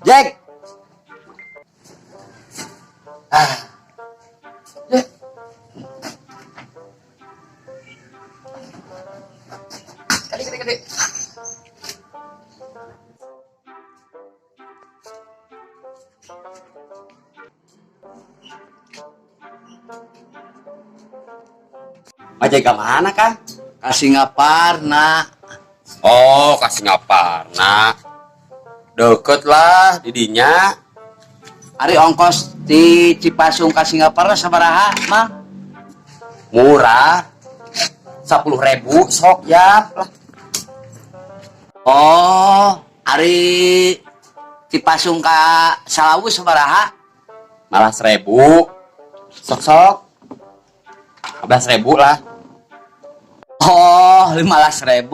Jack. Ah. Jack. Kali kali kali. Ojek ke mana, Kang? Ka Singaparna. Oh, ka Singaparna. Deket lah didinya. Ari ongkos di Cipasung ka Singaparna sabaraha, Mang? Murah. 10.000 sok ya lah. Oh, ari Cipasung ka Salawu sabaraha? Malah 1.000. Sok-sok. 15.000 lah. Oh, 15.000.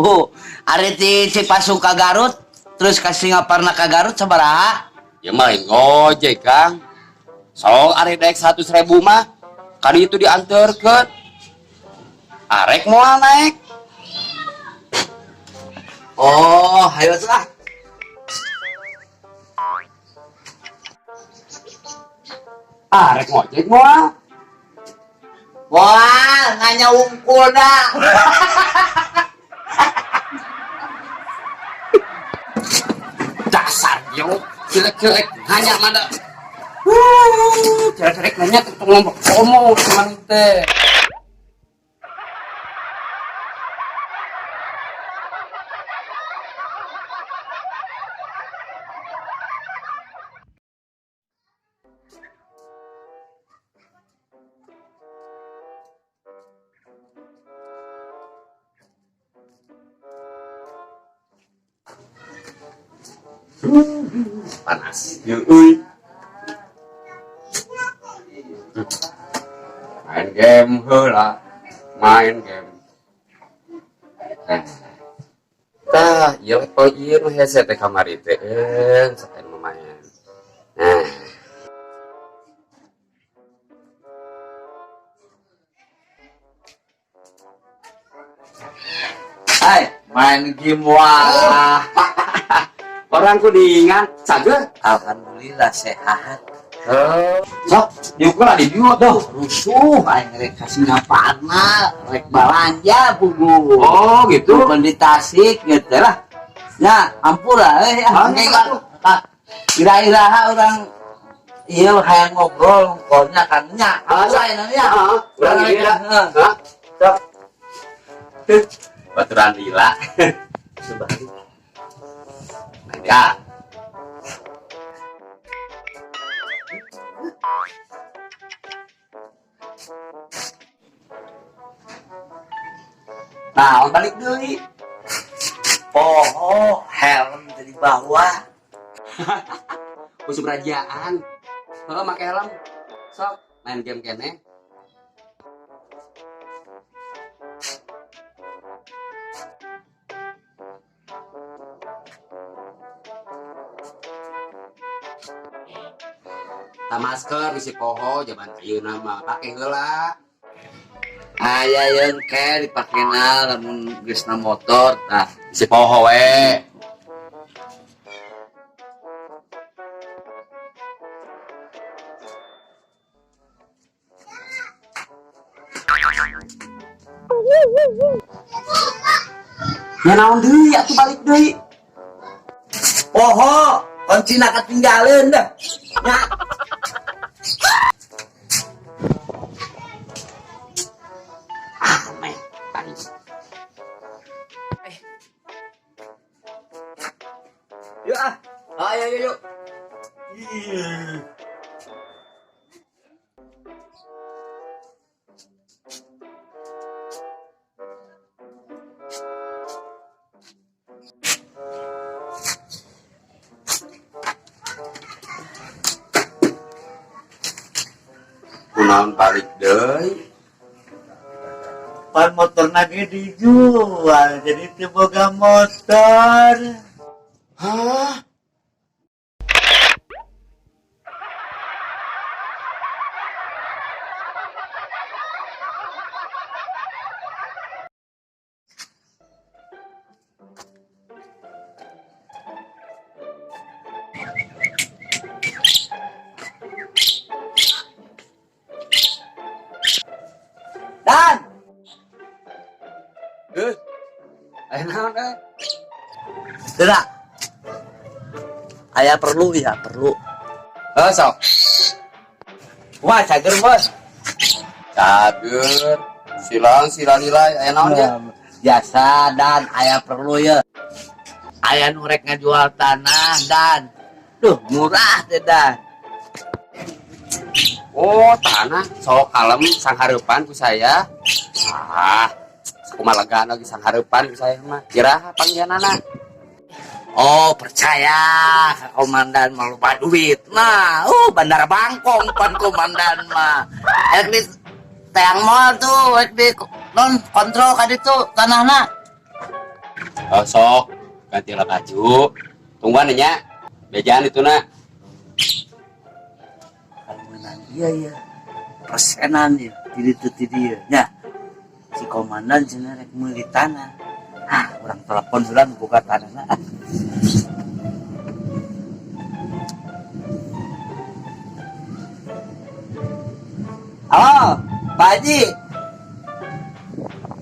Ari di Cipasung ka Garut, terus ka Singaparna ka Garut sabaraha? Ya mah lain ngojek, Kang. Sok ari daek 100.000 mah. Kali itu diantarkeun. Arek moal naik. Oh, hayo tuh ah. Arek ngojek moal. Wah, nanya unggul dah. Dasar yo, jelek-jelek nanya mana. Wuh, jelek-jelek nanya tuh ngomong ngomong cuman teh. Panas. Euy. Main game heula. Main game. Tah, ieu level ieu nu hese teh kamari teh, saten lumayan. Nah. Hai, main game wah. Orang kuningan, cager. Alhamdulillah sehat. Oh. Sok, diukur lah di dieu tuh. Rusuh, aing rek ka Singaparna, rek balanja pugu. Oh, gitu. Bukan di Tasik gitu lah. Nah, ampura ya. Ah, Engke gitu. ka ira-iraha urang ieu hayang ngobrol pokoknya kan nya. Ah, Ampura ya nya. Heeh, urang ieu lah. Heeh. Hah? Sok. Baturan lila. Coba. Ya. Nah, balik deui. Oh, helm dari bawah. Musuh kerajaan. Heeh, make helm. Sok, main game kene. Ta masker bisi poho jaman ayeuna mah pake heula. Aya yeun ke dipakena lamun geus na motor tah. Bisi poho we. Ya naon deui atuh balik deui. Poho, kuncina ketinggalan dah. Ya. Aneh, tadi. Yuk ah. Ayo, yuk, yuk. Ih. Kunaon balik deui? Pan motor lagi dijual, jadi teu boga motor. Hah? Aya naon euy? Tidak. Aya perlu ya, perlu. Heuh sok. Wah, cager bos. Cager. Silang silalilai aya naon ya? Biasa dan aya perlu ya. Aya nu rek ngajual tanah dan. Duh, murah teh dan. Oh, tanah sok kalem sanghareupan ku saya. Ah, sakumaha legaan lagi sanghareupan ku saya mah. Iraha panggihanana. Oh, percaya ka komandan mah loba duit mah. Bandara Bangkong pan komandan mah. Rek di teang mall tuh, rek di non kontrol ka ditu tanahna. Oh, sok ganti lah baju. Tungguan nya. Bejaan itu na. Kalau menang iya iya. Persenan ya, di ditu ti dieu nya. Si komandan cenah rek meuli tanah. Ah, urang telepon heula nu boga tanahna. Halo, Pak Haji.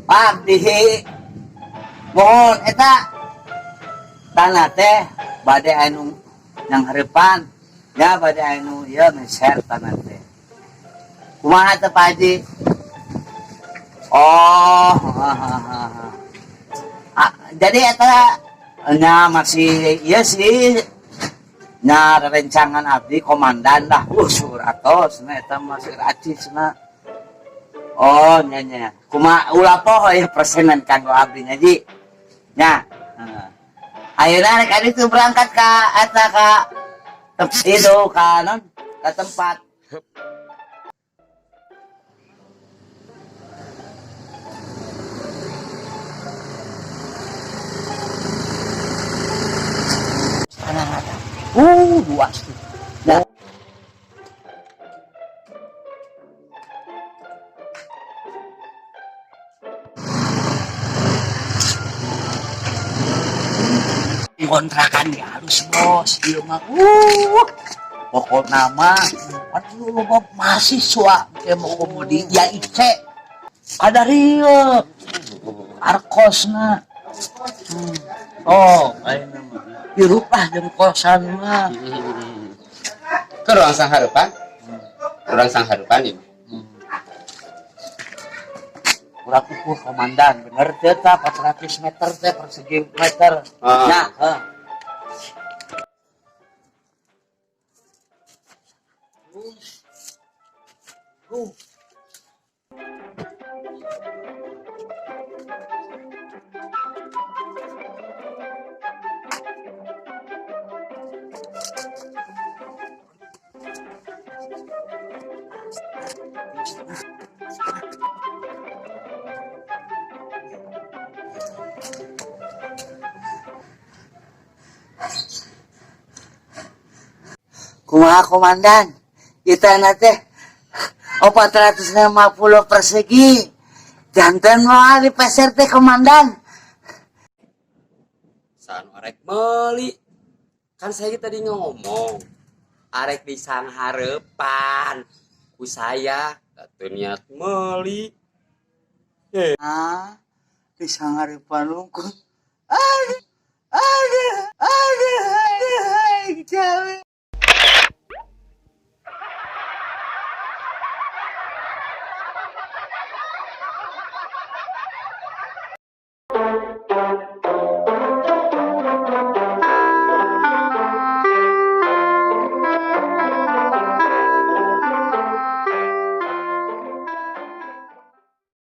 Pak di mohon eta tanah teh bade anu yang harapan ya bade anu ya meser tanah teh. Kumaha teh Pak Haji? Oh, ah, jadi eta nya masih iya sih nya rencangan abdi komandan lah. Suratos na eta masih acis na. Oh, nya nya. Kumaha ulah poho ya persenan kanggo abdi nya ji. Nya. Heeh. Ayeuna rek adi tuh berangkat ka eta ka itu ka non ka tempat. Tanah rata. Luas tuh. Nah. Kontrakan di halus bos, ieu mah. Pokokna mah, aduh loba mahasiswa ke mau komodi ya IC. Kadarieu arkosna. Oh, ayeuna mah. Hirup lah jeung kosan mah. Ke ruang sanghareupan? Ruang sanghareupan ieu. Urang ukur komandan, bener teh tah 400 meter teh persegi meter. Ah. Nah, heuh. Kumaha komandan? Kita teh 450 persegi. Janten moal dipeser teh komandan. Sanu arek meuli. Kan saya tadi ngomong arek di sanghareupan ku saya teu niat meuli. Ah, di sanghareupan unggul. Ah,